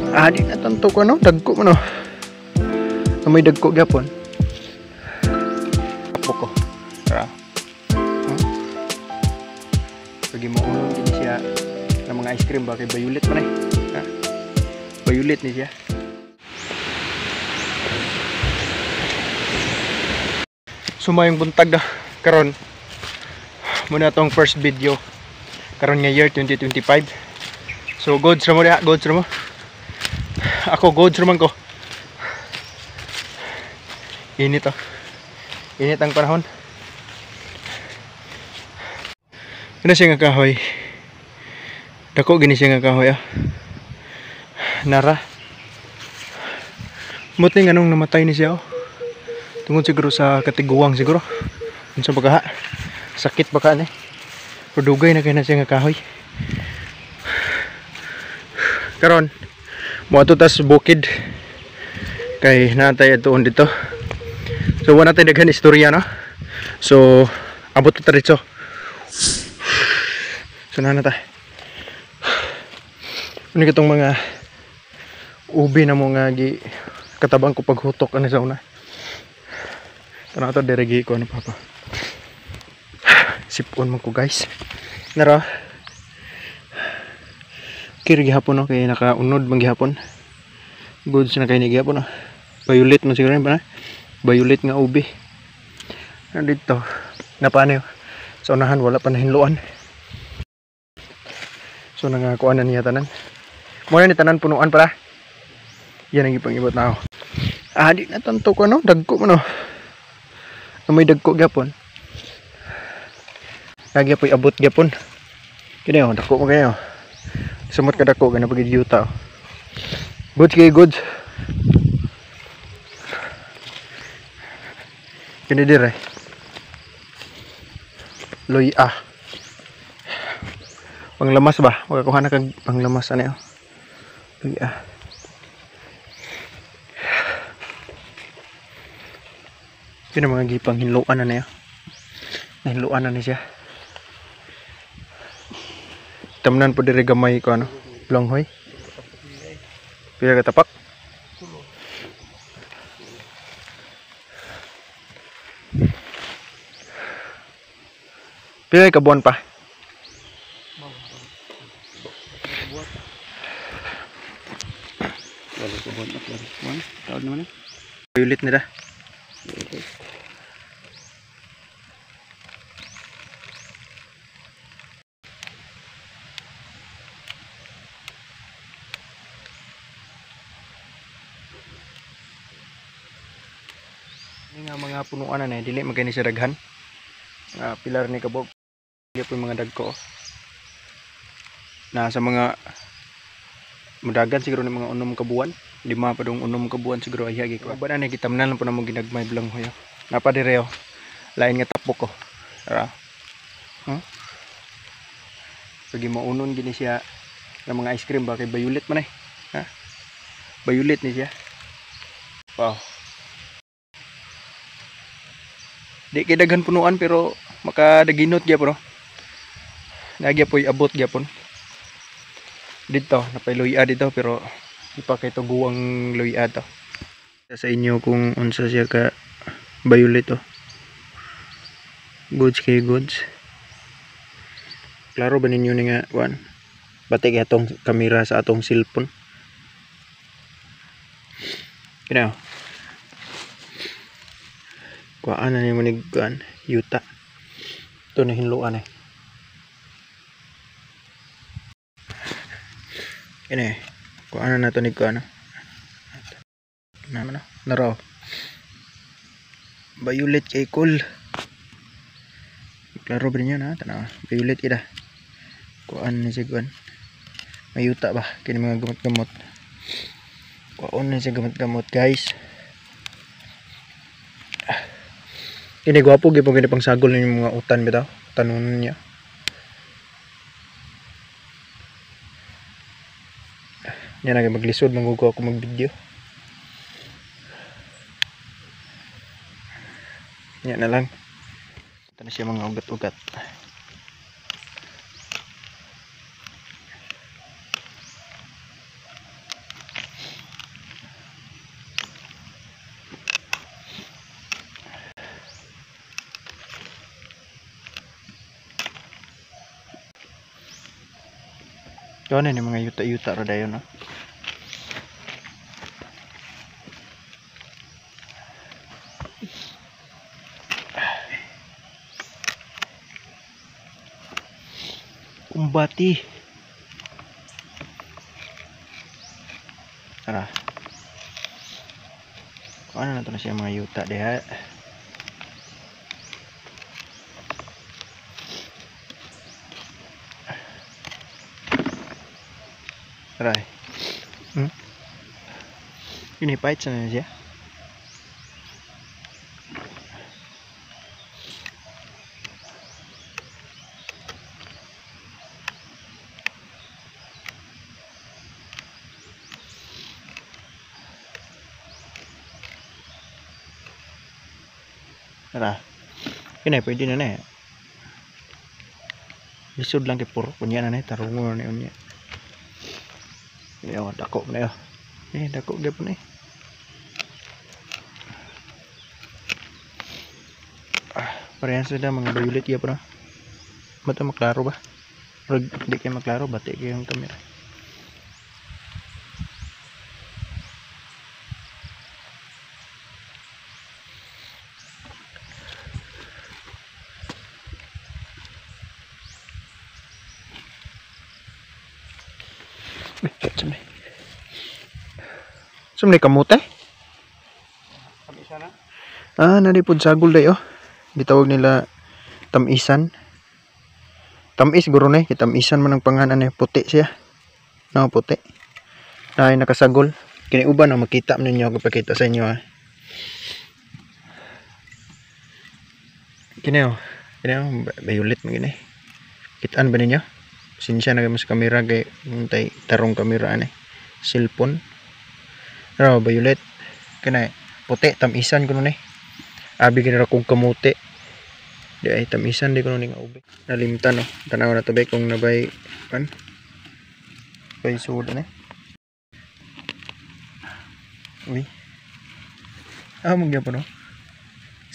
Ah, di na tanto ko no, dagko man no. May dagko gyapon. Ko. Tara. Pagi mo unon kini siya ng mga ice cream ba kay bayulit man eh. Ha? Bayulit ni siya. Sumayong buntag na karon. Muna tong first video karon nga year 2025. So goods ra mo diha, goods ra mo. Ako goods ra man ko. Init oh. Init ang panahon. Ano siya nga kahoy? Dako gini siya nga kahoy ah. Nara. Muti nganong namatay ni siya oh. Tungod siguro sa katiguang siguro. Unsa ba kaha? Sakit ba ka ni? Pero dugay na kay na siya nga kahoy. Karon moadto ta sa bukid kay naatay adtuon dito. So wala tay daghan istorya no. So abot ta dito. So na ta. Ano kitong mga ubi na mo nga gi katabang ko paghutok ani sa una. Tanaw to dire gi ko ano papa. Sipon man ko guys. Nara. Kiri gihapon no kay nakaunod man gihapon. Goods na kay ni gihapon no. Violet man siguro pa na. Violet nga ubi. Nandito. Napaano sa unahan wala pa nahinluan. So nangakuan na niya tanan. Muna ni tanan punuan para. Yan ang ipang-ibot na ako. Ah, di na tanto ko no, dagko man no. May dagko gyapon. Lagi po'y abot gyapon. Kini oh, dagko mo kayo. Sumot ka dagko kana pag yuta. Goods kay goods. Kini dire. Loy ah. Panglamas ba? Makakuha na kag panglamas ani oh. Loy ah. Kini mga gipang hinluan na niya. Nahinluan na ni siya. Tamnan po dire gamay ko ano. Blanghoy. Pila ka tapak? Pila ka buwan pa? Wala ka buwan pa. Buwan? Taon naman eh. Ulit nila. Ini nga mga punuan na dili man kay ni siya daghan. Pilar ni kabog. Gyapon mga dagko. Na sa mga mudagan siguro ni mga unom ka buwan, 5 pa dong unom ka buwan siguro ay hagi ko. Uban ani gitamnan lang po namo ginagmay blanghoy. Napa dire oh. Lain nga tapok ko. Tara. Huh? Pagi maunon gini siya ng mga ice cream ba kay bayulit man eh. Ha? Bayulit ni siya. Wow. Di kay daghan punuan pero makadaginot gyapon no. Nagyapoy abot gyapon. Dito napay luya dito pero di pa kay tuguang luya to. Sa inyo kung unsa siya ka violet oh. Goods kay goods. Klaro ba ninyo ni nga kuan? Bati kay atong kamera sa atong cellphone. Kinaw. Kuan na nimo ni kuan yuta. Ito na hinluan eh. Ini, kuan na to ni kuan. Naman na, naro. Violet kay cool. Klaro ba niya na? Tanaw, violet ida. Kuan ni siya kuan. Mayuta ba kini mga gamot-gamot. Kuan ni siya gamot-gamot guys. Ini gwapo gyud pag pang sagol ninyo mga utan bitaw. Tanunon niya. Yan na maglisod mangugo ako mag-video. Yan na lang. Ito na siya mga ugat-ugat. Doon ni mga yuta-yuta ra dayon no. Kumbati. Tara. Ano na to na siya mga yuta diha. Tara. Ini pahit sana siya. Tara. Kini pwede na na eh. Lisod lang kay puro kunya na na tarungon na unya. Yo, dako na yo. Dako gyud ni. Parehas sila mga violet gyud na. Mata maklaro ba? Rag di kay maklaro, bati kay yung kamera. Sumni kamote? Tamisan na? Ah, nari pod sagol day oh. Gitawag nila tamisan. Tamis guro ni, kitamisan man ang pangalan ni, puti siya. No, puti. Ay nakasagol. Kini uban ang makita ninyo ako pakita sa inyo ah. Kini oh, kini oh, violet man gini. Kitaan ba ninyo? Sinsya na kamo sa kamera kay tay tarong kamera ani. Cellphone. Pero violet kini puti tamisan kuno ni. Abi gini ra kog kamote. Di ay tamisan di kuno ni nga ube. Nalimtan no. Tanaw na to be kung nabay kan. Bay sud ni. Uy. Ah, mong gyapon no.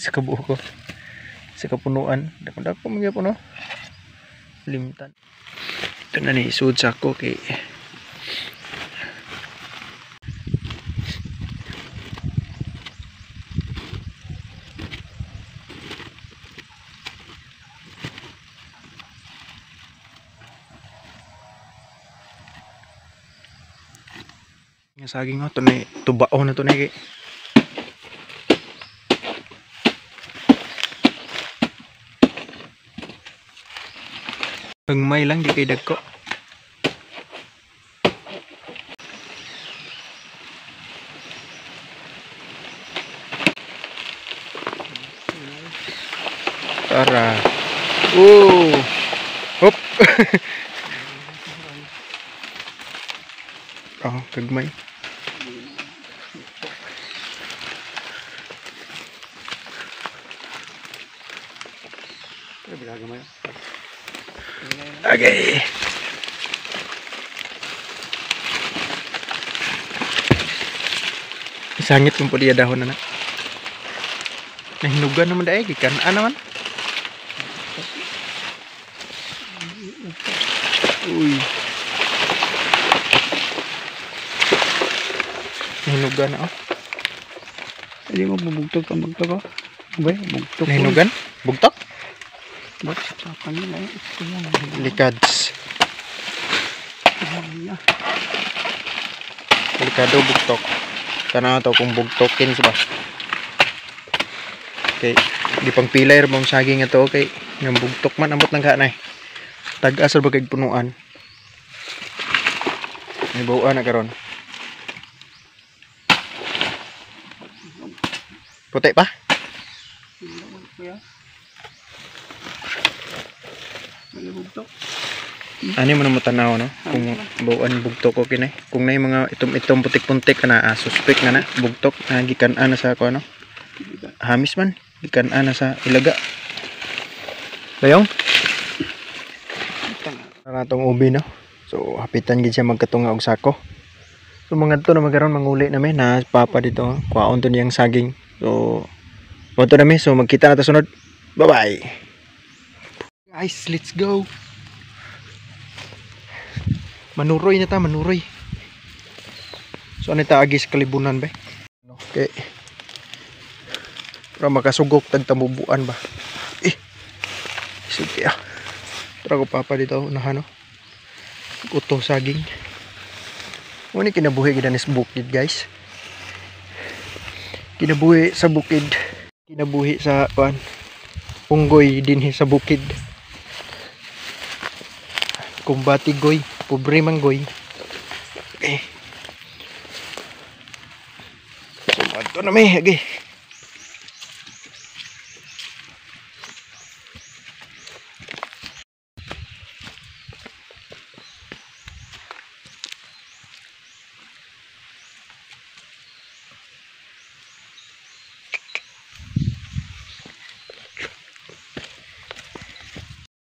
Sa kabuo ko. Sa kapunuan. Dako-dako mong gyapon no. Limtan. Ito na ni sud sa ako kay nga saging oh, ito na tubao na ito na kay hangmay lang di kay dagko. Tara. Oh. Hop. Oh, kagmay. Okay. Sangit mo po diya dahon na na. Nahinugan naman dahil, gikanaan naman. Uy. Nahinugan na oh. Hindi mo bubugtog ang bugtog oh. Abay, bugtog. Nahinugan? Bugtog? Likads. Delikado bugtok. Tanaw to kung bugtokin ba. Okay, di pang pilay ra bang saging ato okay. Nga bugtok man ambot nang kanay. Tag-as ra ba kay punuan. May buuan na karon. Puti pa? Ani mo na matanaw no kung buuan bugtok okay na. Kung nay mga itom-itom putik-puntik kana suspect na na bugtok na gikan-an na sa ako ano. Hamis man gikan-an na sa ilaga. Dayong. Tara tong ubi no. So hapitan gid siya magkatunga og sako. So mga to na magkaron manguli nami na papa dito kuhaon to niyang saging. So mo to nami, so magkita na ta sunod. Bye bye. Guys, let's go. Manuroy na ta, manuroy. So ano ta agi sa kalibunan ba? Okay. Para makasugok tag tamubuan ba. Eh. Sige ah. Tara ko papa dito unahan, no. Uto saging. Muna kinabuhi gid sa bukid, guys. Kinabuhi sa bukid. Kinabuhi sa kuan. Unggoy dinhi sa bukid. Kumbati goy, pobre man goy. Okay. So, adto na mi, okay.